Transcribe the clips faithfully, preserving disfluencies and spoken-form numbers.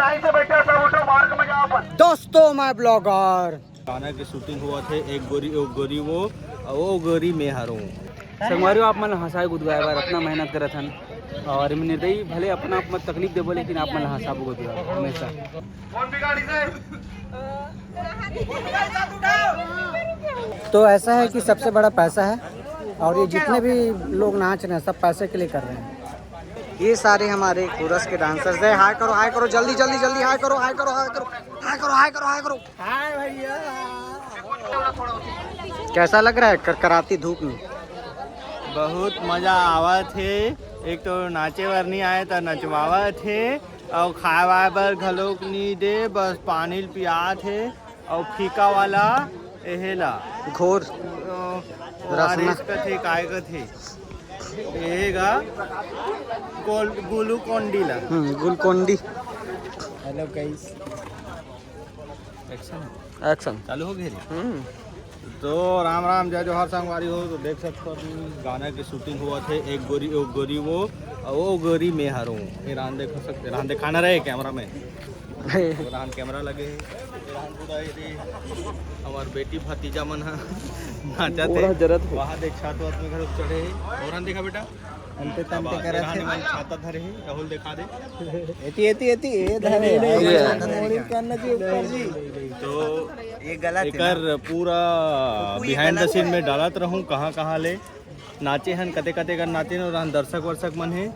Line से बैठे सब उठो, मार्ग में जाओ अपन। दोस्तों, मैं ब्लॉगर। गाना के शूटिंग हुआ थे, एक गोरी, एक गोरी वो, वो गोरी मैं हारूं। संगवारी हो, आप मन ल हंसाए गुदगुआए बर अतना मेहनत करत हन, और एमे निर्दयी भले अपना आप में तकलीफ देबो, लेकिन आप मन ल हंसाबो गुदगुआबो हमेशा। कौन भी गाड़ी से? तो ऐसा है कि सबसे बड़ा पैसा है, और ये जितने भी लोग नाच रहे हैं, सब पैसे के लिए कर रहे हैं। ये सारे हमारे कोरस के डांसर्स हैं। हाय करो, हाय करो, जल्दी, जल्दी, जल्दी, हाय करो, हाय करो, हाय करो, हाय करो, हाय करो, हाय करो। हाय भैया। कैसा लग रहा है करकराती धूप में? बहुत मजा आवत हे। एक तो नाचे बर नहीं आए, तो नचवावत हे, और खाए वाए बर घलोक नहीं दे, बस पानी ल पियात हे। और फीका वाला एहेला घोर। अ, रसना। ओआरएस कथे, काय कथे? एहेगा गोल-, ग्लूकोन डी ला। हम्म, ग्लूकोन डी। हेलो गाइस। एक्शन। एक्शन। चालू हो गया रे? हम्म। तो राम राम, जय जोहार संगवारी हो। तो देख सकते हो, अभी गाना के शूटिंग हुआ थे, एक गोरी, एक गोरी वो, वो गोरी मैं हारूं। ये रान देखो सकते, रान दिखाना रहे कैमरा में। रान कैमरा लगे है। रान पूरा ये रे, हमार बेटी भतीजा मन ह नाचत पूरा है। जरत है। वहाँ देख, छत वत में घर चढ़े है। और रान देखा बेटा। अंते तंते अब करत रान हे। मन छाता धरे है, राहुल दिखा दे। एती, एती, एती, ए धरे। नहीं, नहीं, नहीं, ये मोड़ी करना जी ऊपर जी। तो ये गलत है ना। एकर पूरा कुकुई बिहाइंड द गलत सीन है। में डालत रहूं, कहाँ कहाँ ले नाचे हन, कते कते कर नाचे न, रहन दर्शक वर्शक मन हे।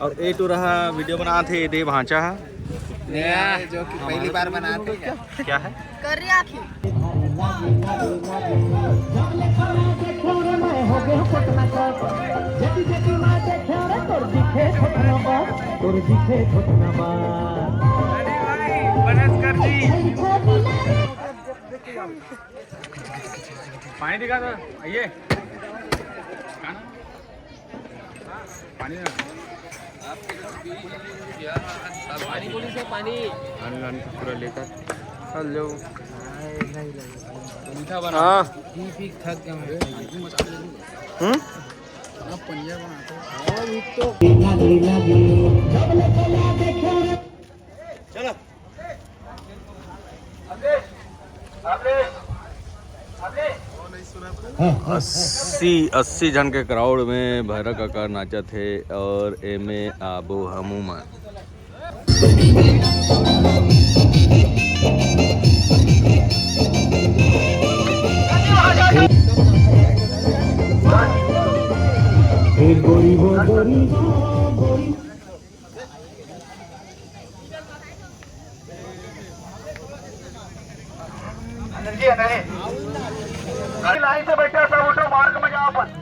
और ए टू रहा वीडियो बनात हे, दे भांचा हा। नया है, जो कि पहली बार बनाते हैं। क्या है? कर रही आखिर। पानी दिखा दो, आइए। पानी ना। पानी बोली से पानी। पानी लाने को पूरा लेकर। हेलो। मीठा बना। हाँ। पी पी थक गया मैं। हम्म? अब पनिया बनाते हैं। चलो। अस्सी, अस्सी झन के क्राउड में भैरव काका नाचत हे और एमे आबो हमू मन।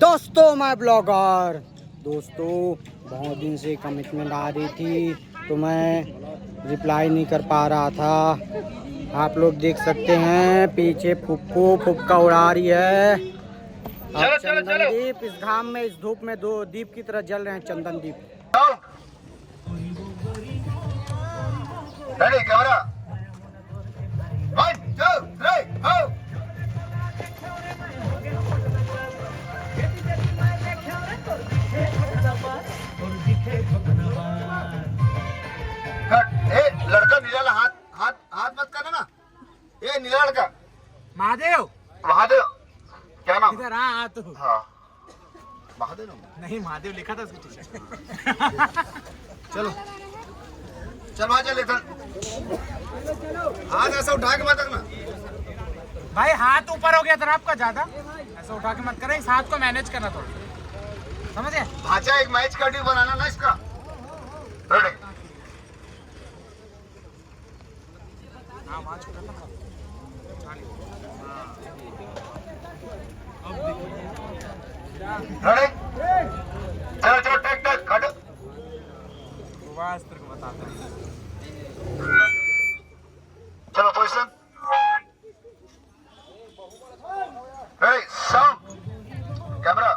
दोस्तों, मैं ब्लॉगर। दोस्तों, बहुत दिन से कमिटमेंट आ रही थी, तो मैं रिप्लाई नहीं कर पा रहा था। आप लोग देख सकते हैं, पीछे फुक्को फुक्का उड़ा रही है। और चंदन दीप इस घाम में, इस धूप में दो दीप की तरह जल रहे हैं, चंदन दीप। Ready, camera. One, two, three, go। Cut. ए, लड़का नीला ला हाथ, हाथ, हाथ मत करना ना। ए, नीला लड़का। महादेव। महादेव। क्या नाम? इधर आ, आ तू। हाँ। महादेव ना? नहीं, महादेव लिखा था उसके टी शर्ट। चलो। चल, वहाँ चल, इधर। हाथ ऐसा उठा के मत रखना। भाई, हाथ ऊपर हो गया था ना आपका ज्यादा, ऐसा उठा के मत करें, इस हाथ को मैनेज करना थोड़ा, समझे? भाचा, एक मैच कटी बनाना ना इसका। रेडी। रेडी? चलो, चलो, टेक, टेक, कट। बस, तेरे को बताता हूँ। चलो, position. Ready, sound, camera.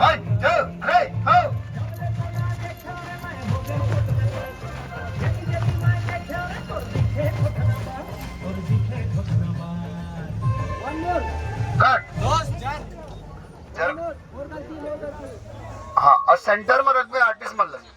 One, two, three, go। कट। चल। हाँ, और सेंटर में रख दे, आर्टिस्ट मन लगे।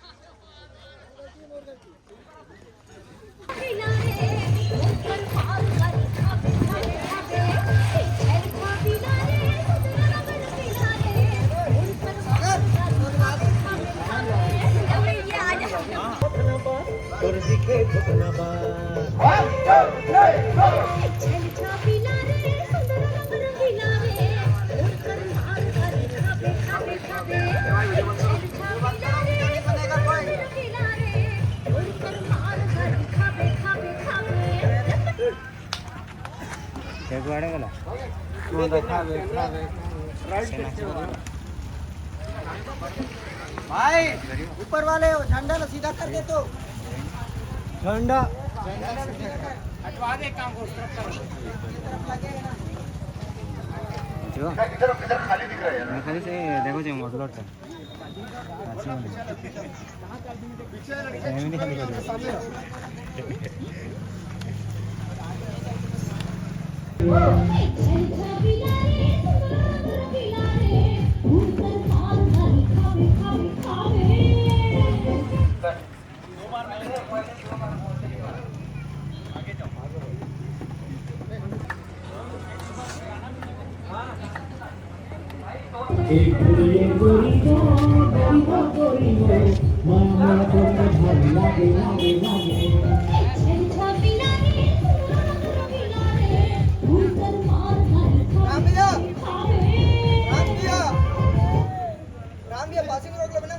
भाई, ऊपर वाले वो झंडा ला सीधा कर दे तो। झंडा। हटवा दे काम को, उस तरफ कर। जो? मैं खाली से देखो जो मोटलोट है। अच्छा, नहीं। Family खाली कर दो। राम भैया, राम भैया, राम भैया, पासिंग रोक लो ना।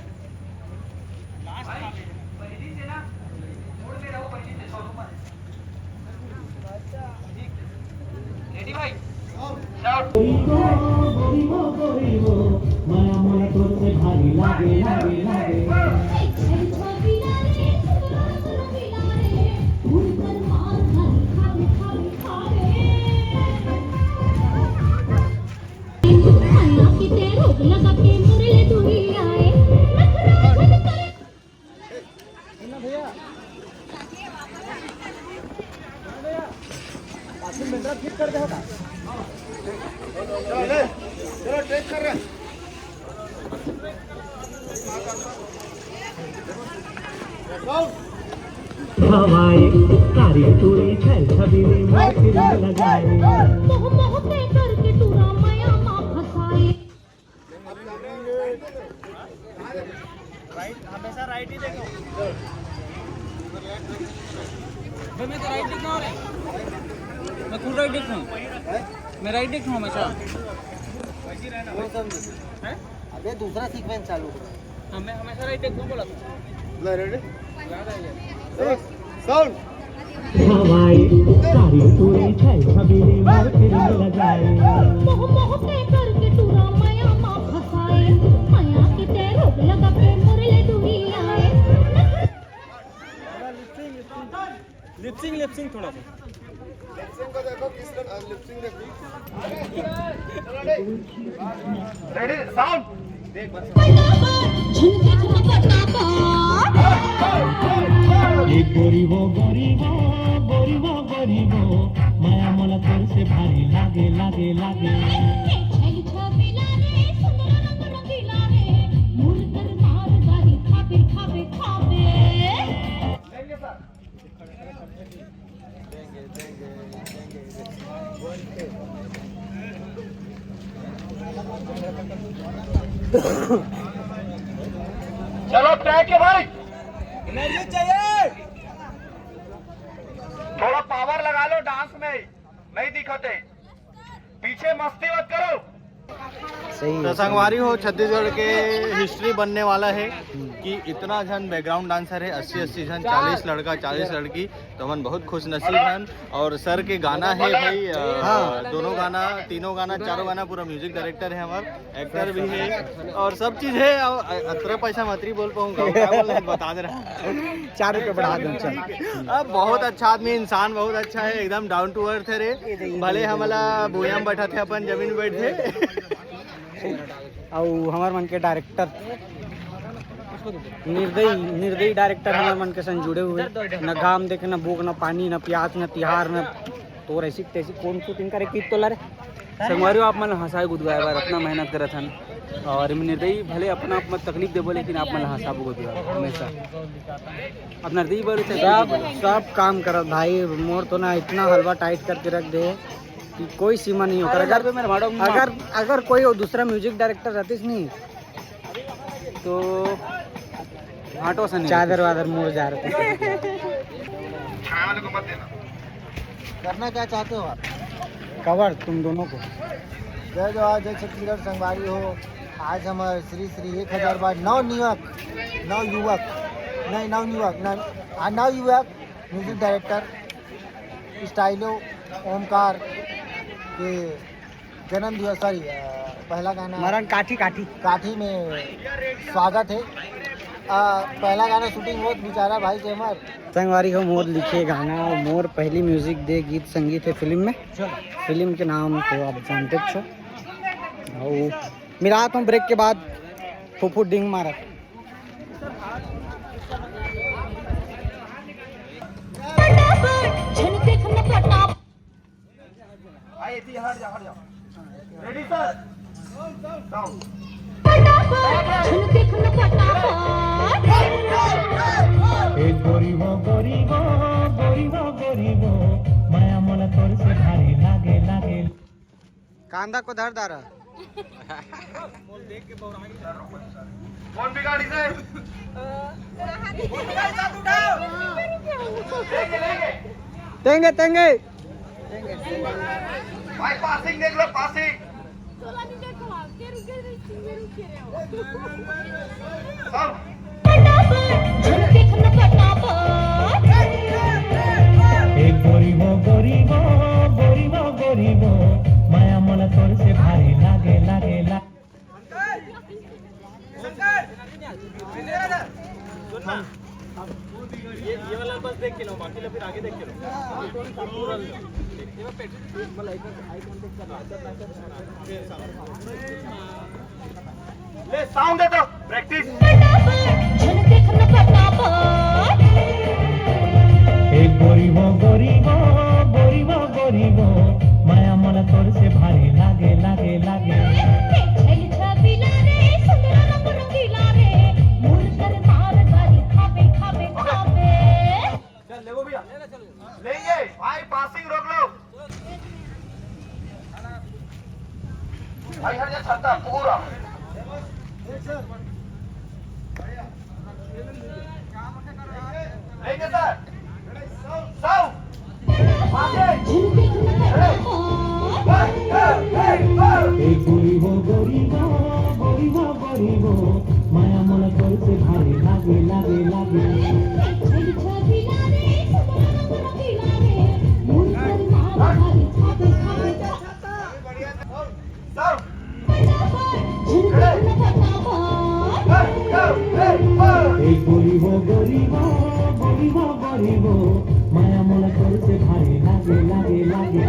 हवाए कारी तुरी छल छबीली मोती लगाए। मोह मोह के करके टूरा माया मा फसाए। राइट, हमेशा राइट ही देखो। भाई, मैं तो राइट देखता हूँ रे। मैं खुद राइट देखता हूँ। मैं राइट देखता हूँ हमेशा। हैं? अबे, दूसरा सीक्वेंस चालू करो। हाँ, मैं हमेशा राइट देखता हूँ, बोला था। ला, रेडी? याद आ गया। साउंड। हवाई कारी पूरी छै छबीली मार फिर लगाई। मोह मोह के करके टूरा माया मा फसाए, माया की ते रोग लगा के मोरे ले दूरी आए। लिपसिंग, लिपसिंग थोड़ा सा। लिपसिंग को देखो, किस तरह लिपसिंग देखो। Ready, sound. झुमके झुमके नाचो। ए गोरी वो, गोरी वो, गोरी वो, गोरी वो, माया मोला तोर से भारी लागे, लागे, लागे। ए छल छबीला रे, सुंदर रंग रंगीला रे, मुरकर मार गारी खाबे, खाबे, खाबे। चलो ट्रैक के भाई, एनर्जी चाहिए। थोड़ा पावर लगा लो डांस में, नहीं दिखते। पीछे मस्ती मत करो। सही है, तो संगवारी हो, छत्तीसगढ़ के हिस्ट्री बनने वाला है कि इतना झन बैकग्राउंड डांसर है, अस्सी अस्सी झन, चालीस लड़का, चालीस लड़की, तो हमन बहुत खुश नसीब हन। और सर के गाना है भाई, अ, हाँ। दोनों गाना, तीनों गाना, चारों गाना, पूरा म्यूजिक डायरेक्टर है हमार, एक्टर भी है और सब चीज है। और अ-, अतरा पैसा मत रही बोल पाऊंगा, क्या बोल रहे हैं, बता दे रहा। चार रुपये बढ़ा दो, चल। अब बहुत अच्छा आदमी, इंसान बहुत अच्छा है, एकदम डाउन टू अर्थ है रे। भले हमला भुइयां में बैठा थे, अपन जमीन में बैठ थे। अउ हमर मन के डायरेक्टर, निर्दयी, निर्दयी डायरेक्टर हमर मन के संग जुड़े हुए। न घाम देखे, न भूख, न पानी, न प्यास, न तिहार, न तोर ऐसी तैसी कौन शूटिंग करे की तोला रे। संगवारी हो, आप मन ल हंसाए गुदगुआए बर अतना मेहनत करत हन, और एमे निर्दयी भले अपना आप में तकलीफ देबो, लेकिन आप मन ल हंसाबो गुदगुआए हमेशा। अपना निर्दयी बर सब, सब काम करत भाई, मोर तो ना इतना हलवा टाइट करके रख दे कि कोई सीमा नहीं होकर। अरे, अगर, अगर, अगर कोई वो दूसरा म्यूजिक डायरेक्टर रहतीस नहीं, तो ऑटो से नहीं। चादर वादर मोर जा रहे। करना क्या चाहते हो आप? कवर तुम दोनों को। जय जवान, जय छत्तीसगढ़ संगवारी हो। आज हम श्री श्री एक हजार बार नव युवक, नव युवक, नहीं, नव युवक, नव, हाँ, नव युवक म्यूजिक डायरेक्टर स्टाइलो ओमकार के जन्म दिवस, सॉरी, पहला गाना मरण काठी काठी। काठी में स्वागत है। आ, पहला गाना शूटिंग होत बेचारा भाई के हमर। संगवारी हो, मोर लिखे गाना और मोर पहली म्यूजिक दे गीत संगीत है फिल्म में। फिल्म के नाम तो आप जानते छो। और मिलात हूँ ब्रेक के बाद। फूफू डिंग मारत। ए गोरी वो, गोरी वो, गोरी वो, गोरी वो, माया मोला तोर से भारी लागे, लागे। कांदा को धर डारा। कौन भी गाड़ी से? तेंगे, तेंगे। भाई, पासिंग देख लो, पासिंग। ए गोरी वो, गोरी वो, गोरी वो, गोरी वो, माया मोला तोर से भारी लागे, लागे, लागे। ले, साउंड दे दो, प्रैक्टिस। ए गोरी वो, गोरी वो, गोरी वो, गोरी वो, माया मोला तोर से भारी लागे, लागे, लागे। चल, ले वो भैया। लेंगे भाई, पासिंग रोक लो। भाई, हट जा, छत्ता पूरा। लेंगे सर। साउंड। पासिंग। ए गोरी वो, गोरी वो, गोरी वो, गोरी वो, माया मोला तोर से भारी लागे, लागे, लागे। ए गोरी वो, गोरी वो, गोरी वो, गोरी वो, माया मोला तोर से भारी लागे, लागे, लागे।